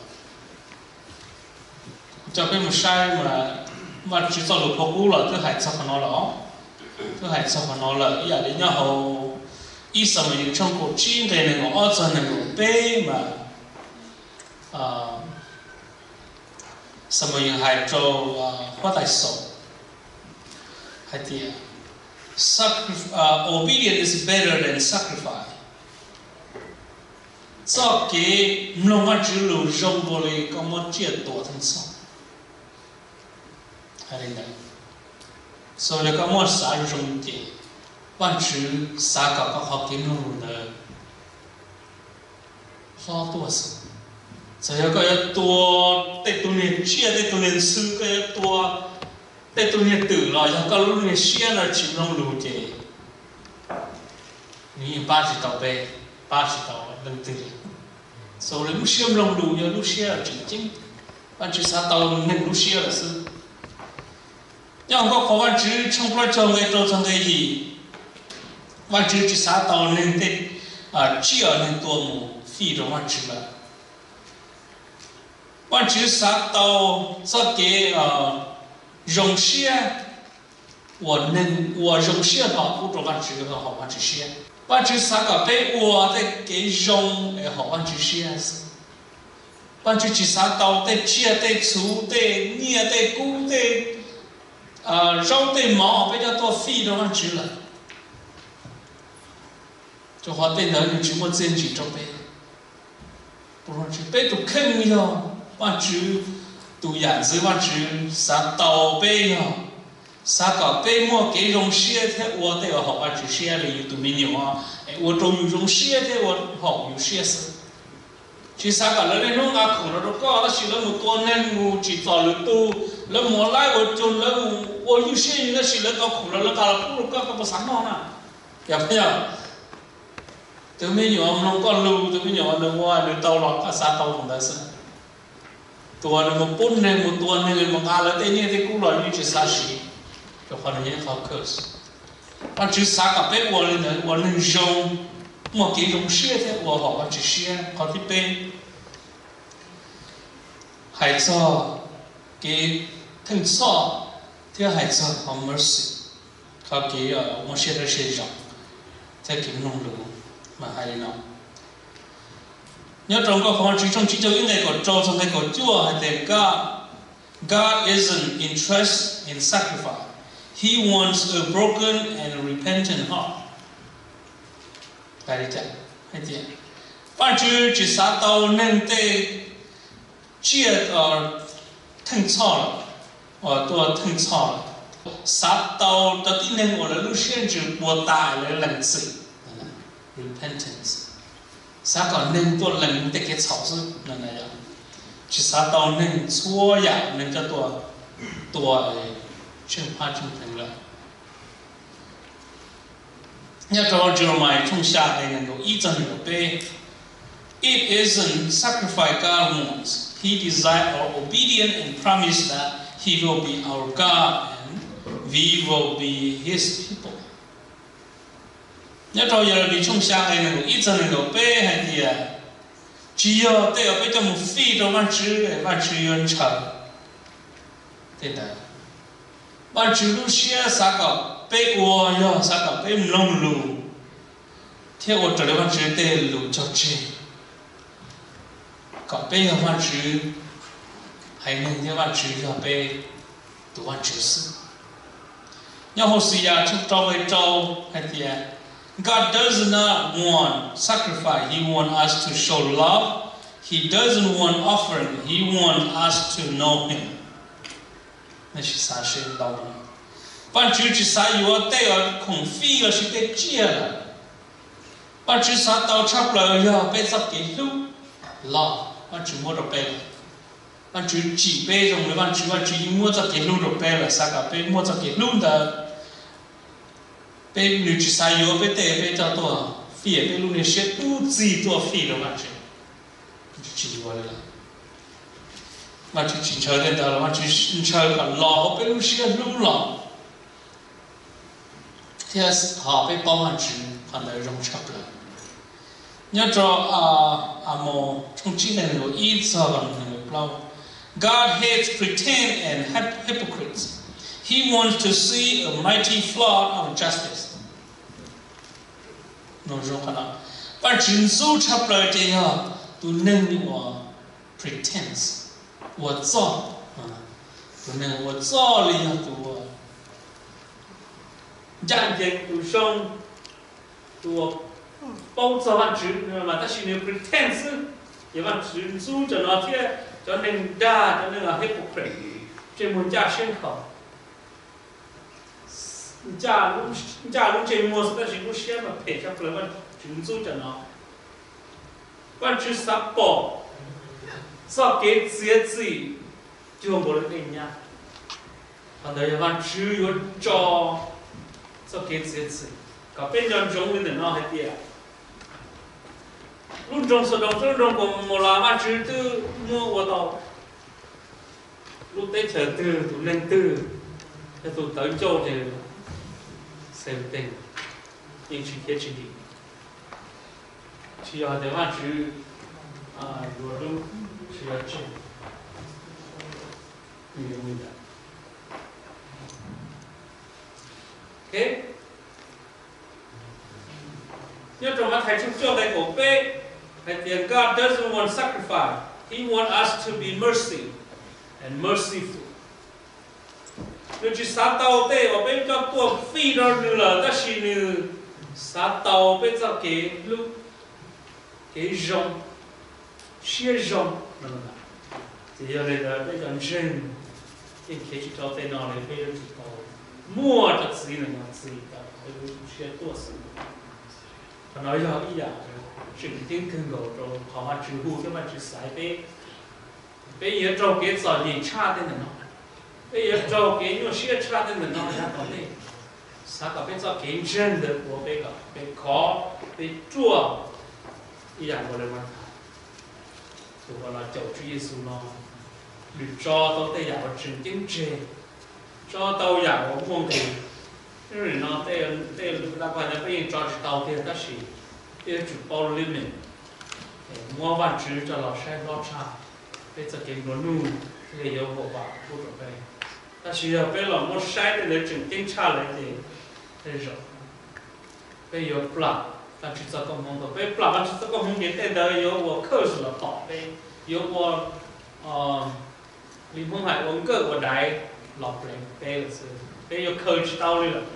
Kuv coj peb mus saib mas Vajtswv txoj lus pov qub los twb hais txog qhov no lawm, twb hais txog qhov no lawm ib yam li nyob hauv ib Xamuyees tshooj kaum tsib nqe nees nkaum ob txog nees nkaum peb mas Xamuyees hais rau huab tais Xaus hais tias, obedience is better than sacrifice. Txoj kev mloog Vajtswv lus zoo dua li koj muab tsiaj tua theej txhoj. Hais li ntawd, xaus li koj muab xav zoo zoo ces Vajtswv xav kom koj qhov kev mloog lus ntawd hlob tuaj xwb. Txawm yog koj yuav tua tej tug niag tsiaj, tej tug niag ntxhw, koj yuav tua tej tug niag twm los yog koj lub niag siab no tsis mloog lus ces nws yeej pab tsis tau peb, pab tsis tau leej twg li. Xaus li lub siab mloog lus yog lub siab tseem ceeb. Vajtswv xav tau neeg lub siab lawm xwb. Nyob hauv Vajtswv tshooj plaub caug nqe rau txog nqe yim, Vajtswv tsis xav tau neeg tej tsiaj neeg tua mus fij rau Vajtswv lawm. Vajtswv xav tau txoj kev zoo siab uas neeg ua zoo siab hlo pub rau Vajtswv haum Vajtswv siab. Vajtswv xav kom peb ua tej kev zoo es haum Vajtswv siab xwb. Vajtswv tsis xav tau tej tsiaj tej txhu tej nyiaj tej kub tej zaub tej mov peb coj tuaj fij rau Vajtswv lawm, rau qhov tej ntawd nws tsis muaj txiaj ntsig rau peb. Peb tus kheej yog Vajtswv tus yam ntxwv, Vajtswv xav tau peb yog xav kom peb muaj kev zoo siab thiab ua tej uas haum Vajtswv siab li yus tus me nyuam, es ua rau yus zoo siab thiab ua haum yus siab xwb. Tsis xav kom lawv niaj hnub nqa khoom los rau koj tab sis lawv mus tua neeg mus tsim txom lwm tus, lawv mus ua laib ua tsuag, lawv mus ua ywj siab ywg tab sis lawv tau khoom los lawv nqa los pub rau koj, koj puas xav noj na? Yog, tus me nyuam mloog koj lus, tus me nyuam nws ua nws tau los koj xav tau tus ntawd xwb. Tus uas nws mus pub neeg, mus tua neeg, mus nqa lawv tej nyiaj tej kub los yeej tsis xav siv, rau qhov nws yog ib qho curse. Vajtswv xav kom peb ua li ntawd, ua neeg zoo, muaj kev zoo siab thiab ua haum Vajtswv siab. Qhov thib peb, hais txog kev theej txhoj thiab hais txog qhov mercy, qhov kev muaj siab dawb siab zoo thiab kev mloog lus mas hais li no. Nyob rau Nkauj Qhov Tswv tshooj tsib caug ib nqe kaum rau txog nqe kaum cuaj hais tias, God, God isn't interested in sacrifice. He wants a broken and repentant heart. Hais tias, Vajtswv tsis xav tau neeg tej tsiaj theej txhoj lawm, uas tuaj theej txhoj lawm, xav tau cov tib neeg uas lawv lub siab ntsws puas tas lawv lees txim, repentance, xav kom neeg tuaj lees tej kev txhaum xwb. Tsis xav tau neeg txhua yam neeg coj tuaj tua tsheej phab tsheej pheev lawm. Nyob rau Jeremiah tshooj xya nqe nees nkaum ib txog nees nkaum peb, It isn't sacrifice God wants. He desires our obedience and promise that He will be our God and we will be His people. Nyob rau Yelemis tshooj xya nqe nees nkaum ib txog nees nkaum peb hais tias, tsis yog tej uas peb coj mus fij rau Vajtswv, Vajtswv yuav ntshaw tej ntawd. Vajtswv lub siab xav kom peb ua yog xav kom peb mloog lus thiab ua raws li Vajtswv tej lus cog tseg, kom peb yog Vajtswv haiv neeg thiab Vajtswv yog peb tus Vajtswv xwb. Nyob Hauxiyas tshooj rau nqe rau hais tias, God does not want sacrifice, He wants us to show love. He doesn't want offering, He wants us to know Him. Vajtswv tsis xav yuav tej uas khoom fij los sis tej tsiaj lawm. Vajtswv xav tau tshaj plaws yog peb txoj kev hlub los Vajtswv muab rau peb lawm. Vajtswv tsim peb zoo li Vajtswv, Vajtswv yeej muab txoj kev hlub rau peb lawm, xav kom peb muaj txoj kev hlub ntawd. Peb, nws tsis xav yuav peb tej peb coj tuaj fij peb lub niag siab tub txig tuaj fij rau Vajtswv. Tsis yuav li lawm. Vajtswv tsis ntshaw tej ntawd los Vajtswv ntshaw kom los hauv peb lub siab hlub los thiab thov peb paub Vajtswv qhov ntawd zoo tshaj plaws. Nyob rau Amos tshooj tsib nqe nees nkaum ib txog nees nkaum plaub, God hates pretense and hypocrites. He wants to see a mighty flood of justice. Vajtswv ntxub tshaj plaws ces yog tus neeg uas pretense, ua txoj, tus neeg ua txoj li yog tus uas ncaj ncees, tus zoo, tus uas paub txog Vajtswv mas tab sis nws pretend xwb. Ces Vajtswv ntxub cov no thiab cov neeg dag, cov neeg hypocrite, ntsej muag ncaj siab nkhaus, ncaj lub ntsej muag xwb tab sis lub siab mas phem tshaj plaws. Vajtswv ntxub cov no. Vajtswv xav pom txoj kev txiav txim cuag nkaus li dej nyab. Qhov ntawd yog Vajtswv yuav tso txoj kev txiav txim kom peb nco ntsoov li ntawm no hais tias lub nroog Xaudoos thiab lub nroog Kaumaulas Vajtswv twb muab ua tau. Lub teb chaws twg, tus neeg twg yog tus tawv ncauj ces xev teeg yeej tsis khiav tsis dim. Tsis yog tias Vajtswv yuav lub, tsis yog tseg. Nyob rau Mathais tshooj cuaj nqe kaum peb hais tias, God doesn't want sacrifice, He wants us to be mercy and merciful. Nws tsis xav tau tej uas peb coj tuaj fij rau nws lawm, tab sis nws xav tau peb txoj kev hlub, kev zoo, siab zoo. Ces yog li ntawd peb cov ntseeg yeej khiav tsis tau tej no li, peb yuav tsum tau muaj cov txiv neej txiv taw peb lub siab tuaj xwb. Qhov no yog ib yam tseem ceeb kawg nkaus rau qhov Vajtswv hu thiab Vajtswv xaiv peb. Peb yuav raug kev txom nyem tshaj tej ntawm no, peb yuav raug kev nyuaj siab tshaj tej ntawm no yav tom ntej. Xav kom peb txoj kev ntseeg ntawd ua peb kom peb khov, peb ruaj ib yam nkaus li Mathais, tus uas los caum Tswv Yexus no, Nws tso tau tej yam uas tseem ceeb tseg, tso tau yam uas muaj nqis. Nim no tej, tej lus dab qhuas no peb yeej tso tsis tau tiag, tab sis peb yuav tsum paub limit, muab Vajtswv coj los saib hlob tshaj peb txoj kev nplua nuj thiaj li yuav huam vam pub rau peb. Tab sis yog peb los muab saib tej ntawd tseem ceeb tshaj lawm ces tej zaum peb yuav plam Vajtswv txoj koob hmoov. Thaum peb plam Vajtswv txoj koob hmoov ces tej ntawd yuav ua curse los tom peb, yuav ua li Hmoob hais ua nkawj ua daiv los pleev peb lawm xwb, peb yuav khaws tsis tau li lawm.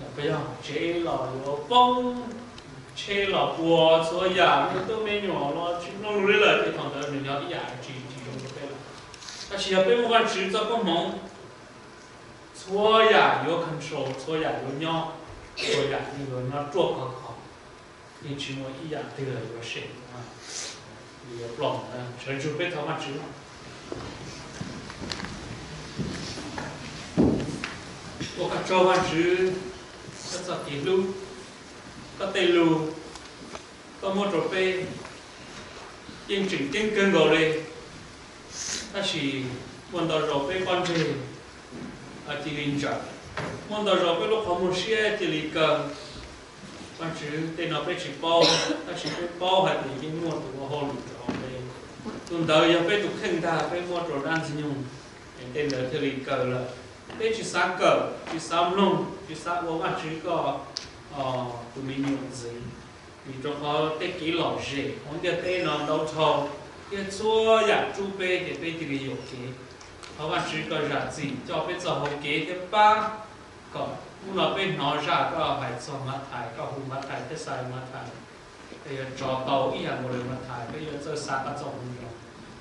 Yog tsev los yuav poob, tsheb los puas, txhua yam me tub me nyuam los tsis mloog lus li lawm, ces thaum ntawd nws yog ib yam tsis, tsis zoo rau peb lawm. Tab sis yog peb muaj Vajtswv txoj koob hmoov, txhua yam yuav control, txhua yam yuav nyob, txhua yam yeej yuav nyob ruaj khov kho, yeej tsis muaj ib yam twg yuav sem, yuav ploj. Sawv ntsug peb thov Vajtswv. Ua koj tsaug Vajtswv, koj txoj kev hlub, koj tej lus koj muab rau peb yeej tseem ceeb kawg nkaus li. Tab sis muaj ntau zaus peb pob ntseg cia li ntsawm, muaj ntau zaus peb lub qhov muag siab cia li kaw. Vajtswv, tej no peb tsis paub, tab sis peb paub hais tias yeej muaj tus ua hauj lwm rau hauv peb. Tus ntawd yog peb tus kheej ntag, peb muab rau dab Ntxwg Nyoog, tej ntawd thiaj li kaw lawm. Peb tsis xav kawm, tsis xav mloog, tsis xav ua Vajtswv koj tus me nyuam ntxiv, vim rau qhov tej kev lom zem hauv ntiaj teb no ntau dhau, thiab txhua yam rub peb ces peb cia li yuam kev. Thov Vajtswv koj zam txim coj peb txoj hau kev thiab pab kom hnub no peb hnov zaj koj hais txog Mathais, koj hu Mathais thiab xa Mathais, peb yuav tso tau ib yam nkaus li Mathais, peb yuav txawj xa koj txoj hmoov zoo,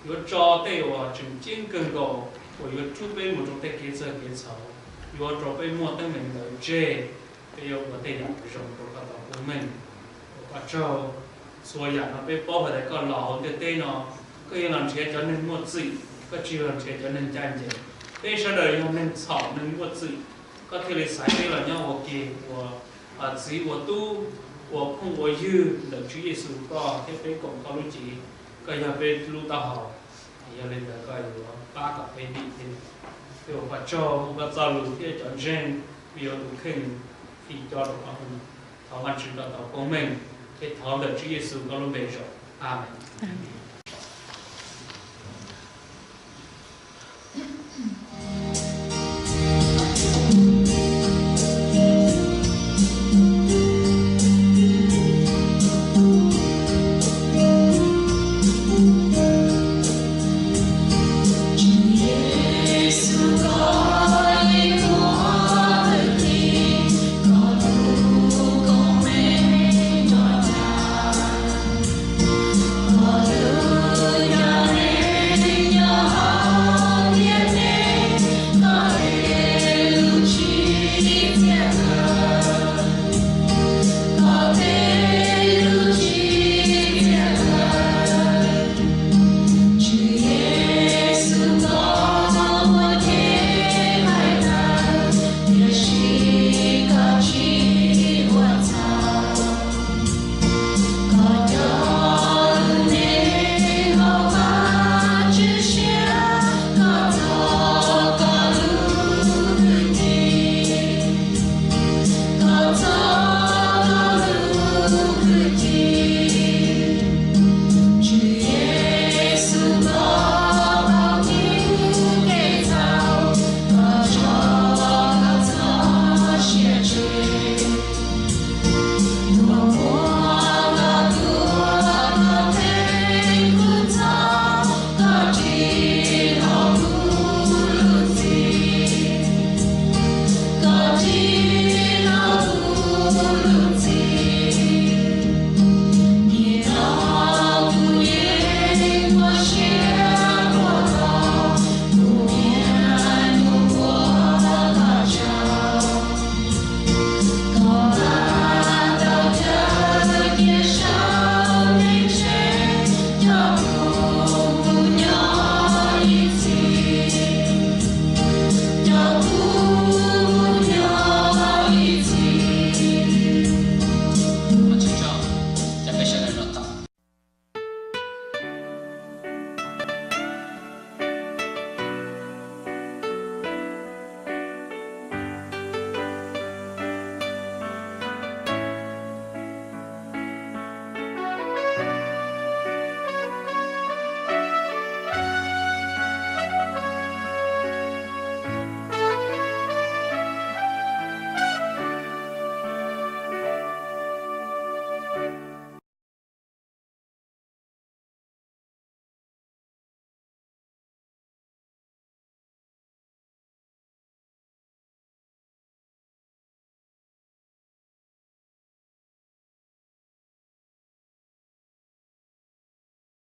yuav tso tej uas tseem ceeb kawg nkaus uas yuav rub peb mus rau tej kev txawj kev txhaum, yuav rau peb muaj teeb meem ntawd tseg, peb yuav ua tej yam zoo rau koj tau koob meej. Ua koj tsaug, txhua yam no peb paub hais tias koj los hauv ntiaj teb no, koj yog los nrhiav cov neeg muaj txim, koj tsis yog los nrhiav cov neeg ncaj ncees. Peb sawv daws yog neeg txhaum neeg muaj txim, koj thiaj li xaiv peb los nyob ua ke ua txiv ua tub, ua phooj ua ywg ntawm Tswv Yexus koj thiab peb koom koj lub cev. Koj yog peb lub taub hau, yog li ntawd koj yuav pab kom peb dim thiab. Peb ua koj tsaug, ua koj txoj lus thiab cov ntseeg, peb yuav tus kheej fij coj rau koj. Thov Vajtswv koj tau koob meej, peb thov ntawm Tswv Yexus koj lub npe zoo. Amees.